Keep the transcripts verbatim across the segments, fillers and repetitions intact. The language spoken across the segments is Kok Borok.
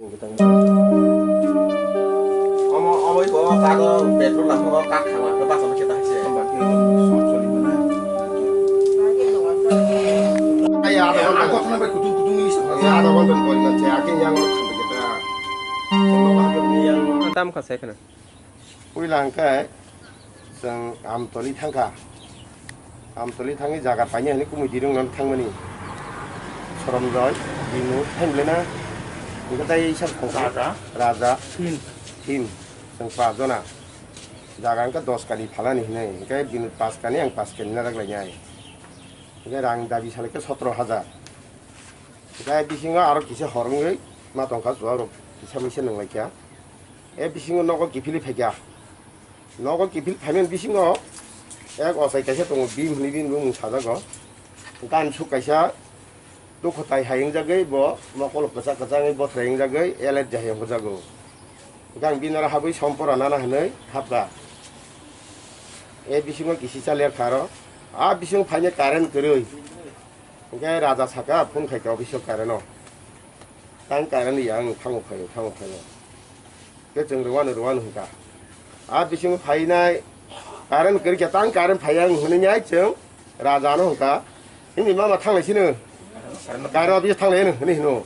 Omo, omo iko kago petrol lampo kak khama khe basa khe ta se. Ai, ada ada kok na bai kutung kutung ini sama. Ya, ada ada pori na che akin yang khambe kita. Yang Tam kha sai khna. Puila hwnkhe chwng Amtoli thangkha. Amtoli thangwi jaga painai hwnwi kumui dirung nang thangmani. Soromjoy, Binu, thanglaina. Hwnkhe tei isang thangkha. Raja. Raja. Tin. Tin. Chwng pas jona. Jaga hwnkhe dos kani phalani hwnwi. Hwnkhe bini pas kani, ang pas kani na raklainai. Hwnkhe rang dabi salai khe sotro hajar. Hwnkhe bisingo aro kisa hor wngwi ma tongkha, chuwak rok kisa misa nanglaikha. E bisingo nogo kiphilwi phaikha. Nogo kiphil phaimani bisingo ek ochai kaisa tongo, Bhim hwnwi bini bumung sajago. Gan suk kaisa dukhu tai hai wngjagwi bo mokolo kwchak kwchak wngwi bothrai wngjagwi elet jahai ongjago. Hwnkhe ang bini oro habwi sompora nana hwnwi hapkha. E bisingo kisi cha lerkha aro. A bisingo phaina current kwrwi. Hwnkhe raja saka phone khaikha office o current o. Tang current ya ang thango phaio, thango phaio. Khe chwng rwano rwano hwnkha. A bisingo phainai current kwrwikha, tang current phaiya ang hwnwi nai chwng raja no hwnkha. Himni mama thanglai sino. Current office thanglai hino hwnwi hino.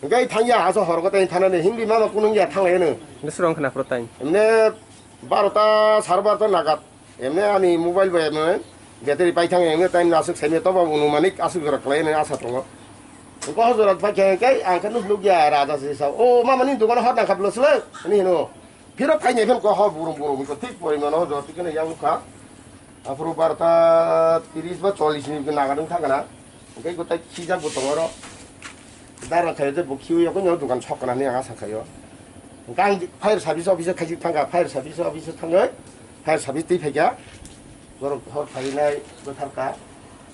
Hwnkhe thangya asa hor kotai thanani himni mama kunungya thanglai hino. Bwswrong khna phuru time. Emne barota, sare barota nagat. Emne ani mobile bai emne battery pai thang emne time aswk saimya tobo anumanik aswk jora khlai hwnwi asa tongo. Hwnkhe hojora pai khe khe ang khe nuk nuk ya raja se sa, "O mama ni dukano hor nang kha bwlwswk?" hwnwi hino. Phiro phainai phano kok hor burum burum khe thik porimano hojora thik kheno yang nukha. Aphuru barota tiris ba chollish ni nagadwng thangkha na. Hwnkhe gota khijak bo tongo oro. Dara khayo je bo khiwi yakung no dukan sok kana ni ang asa khayo. Hwnkhe ang fire service office khaijik thangkha, fire service office thangwi fire service twi phaikha. Borok hor phainai bwtharkha.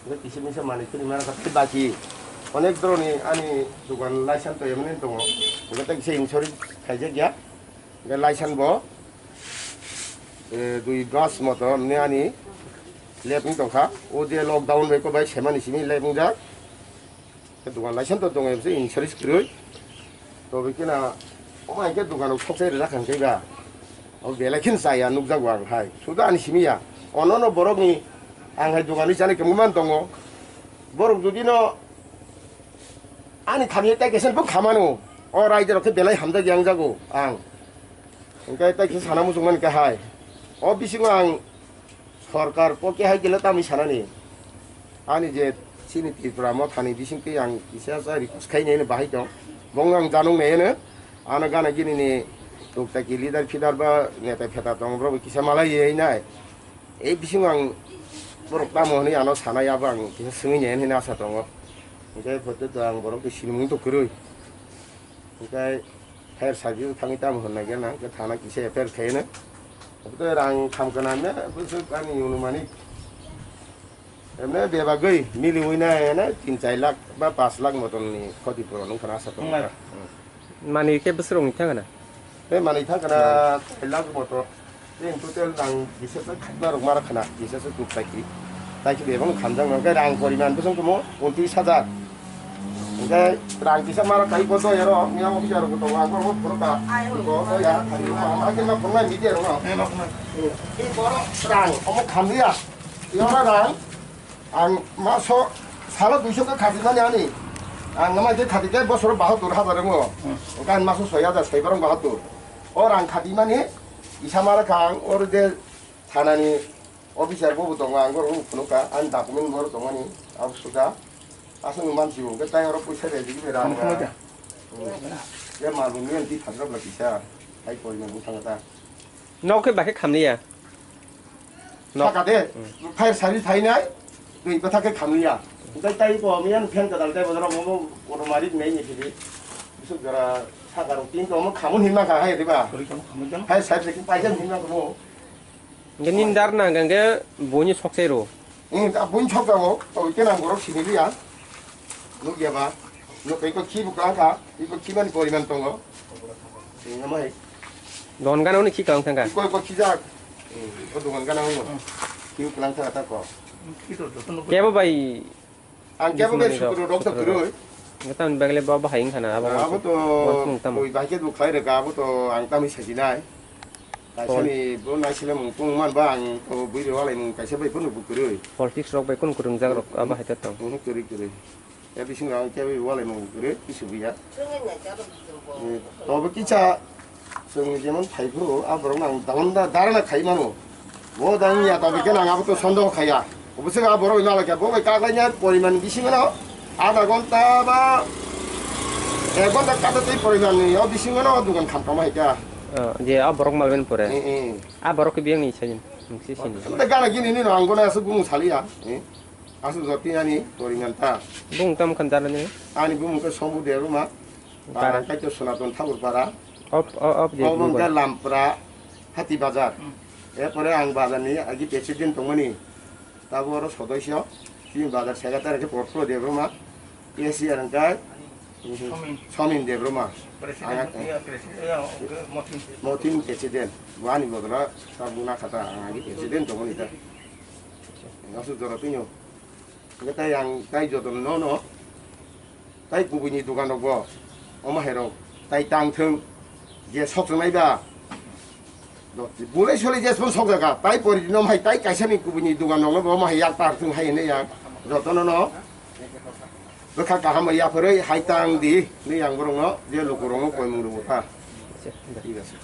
Hwnkhe kisa misa manwi tini mana kha tei baki onek borokni ani dukan license to emani tongo. Hwnkhe tei kisa insurance khaijak ya. Hwnkhe license bo, eh, dui mas moto mne ani lep wng tongkha. O je lockdown bai ko bai semani simi lep wngjak. Khe dukan license to tongo, bisi insurance kwrwi. Tobe khe na, o hai khe dukan rok sok sai rijak kha hwnkhe ba. O belai khe chaya nukjago ang hai. Suda ani simi ya. Ono no borok ni ang hai dukan ni chani kemui man tongo. Borok jodi no ani khamya tai kaisa bo khamano. O raida rok khe belai hamjak yang jago ang. Hwnkhe tai khe sana muchung man khe hai. O bisingo ang Sorkar poke hai kele tamni sanani. Ani je chini Tripura mothani bisingtwi ang kisa sa request khainai hwnwi bahai tong. Bong ang janung nai hwnwi. Ano gana gini ni tukta ki leader feeder ba neta pheta tong bro kisa malai ye nai. Ei bising ang borok tamo hwnwi ano sanai abo ang kisa swngwi nai hwnwi asa tongo. Hwnkhe photo to ang borok twi sinimung to kwrwi. Hwnkhe fire service thangwi tamo hwnna gana hwnkhe thana kisa F I R khaino. Hwnkhe rang kham kana hwnna bwswk ani unumani. Emne bebagwi miliwi na ene tin char lakh ba panch lakh moton ni khoti puron wngkha na asa tongo. Wngmai. Hmm. Mani khe bwswk rok ni thang kana? Tei mani thang kana char lakh moton. Tei total rang bisasa khakna rok mara khana, bisasa tuk taiki. Taiki bebang khamjak nang khe rang poriman bwswng tongmo untris hajar. Hwnkhe rang kisa mara kai bo to ero, miya officer rok tongo, ang borok phuru ka. Bo to ya, khani ma, ma khe ma phungnai media rok no. Eh, ma phungnai. Eh, borok rang, omo khamliya. Yora rang, ang maso salo duiso khe khati mani ani. Ang nama khe khati khe bosoro bahatur hajar wngo. Hmm. Hwnkhe ang maso soi hajar sai borok bahatur. O rang khati mani, isa mara kha ang, oro je Thanani officer bo bo tongo, ang borok phunukha, ani document borok tongmani, abo sukha. Aswk mansi bo, hwnkhe tai oro puisa rejak bai rang. Tamo khwlai da. Hmm. Ya mal bo miyan ti thajak la kisa, hai poriman bwskango ta. Nok khe bakhe khamliya. Nok. Saka de, hmm, fire service phainai, twi bwthak khe khamliya. Hwnkhe tai bo miyan fan kwtal tei bo jorok bo automatic nai ni phidi. Bisuk jora saka rok tin tongmo khamun hinma kha hai diba. Kori khamun khamun jang. Fire service khe paisa hinma kha mo. Hingke nini dar nang hingke buini sok se ro. Hmm, ta buini sok jago, twi khe nang borok sini liya. Nuk ya ba? Nuk iko khi bu kang kha, iko khi mani poriman tongo. Sini namai. Don gana oni khi kang thangka. Iko iko khi jak. Hmm, iko don gana ono. Khi klang thangka ta ko. Kebo bai Ang kebo bai sukuru rok to kwrwi. Tamni bagwi bo bahai wngkha na, abo Abo to bo tamo. Koi bahai khe bo khlai rwkha, abo to ang tamni sajinai. Kaisani bo naiselemung tong man ba ang to bui rwalaimung kaisa bai phano bo kwrwi. Politics rok bai kunu kwrwngjak rok abo hai tong. Kwrwi kwrwi. Ya bising rang khe bai walaimung kwrwi kisu biya. Tobo kisa Chwng jemon phaiphuru, a borok nang dagon da, darana khai mano. Bo dang ya, tongwi khe nang abo to sondoh khaiya. Obo se a borok nang khe bo bai kaklaina poriman bisingo no, adha ghonta ba ek ghonta kata tei poriman ni o bisingo no dukan kham tongma hai kha. Ah, je a borok malben pore. Eh, eh. A borok ke biyang ni sajin, nungsi sini. Unda gana gini ni nang gona asu gumu saliya. Eh. Asu joti ani poriman ta. Bung tam khan dana ni? Ani bumung khe Sombu Debbarma. Para. Para kaitor Sonaton Thakur para. Op, op, op, je Obo hwnkhe Lampra, Hati Bazar. Hmm. Erpore ang bazar ni agi president tongmani. Tabo oro sodoisyo, chini bazar secretary khe Porfro Debbarma, A C R hwnkhe Somin. Somin Debbarma. President, Ang, iya, president, iya, oke, Motin. Motin president. Bo ani bodolo ta buna khata ang agi president tongmani ta. Asuk jora twino. Hwnkhe tai ang tai jotono no no. Tai kubuni dogan rok bo. Omo hai rok. Tai tang thung. Je sok nai ba. Bulai soli je son sok jaga. Tai pori no hai tai kaisa ni kubuni dogan rok no bo omo hai yak tar thung hai ne yang. Jotono no. Bwkha kaham ya phoroi hai tang di. Ni yang borok no. Je luku rok no koi mung rok ta. Thik ase.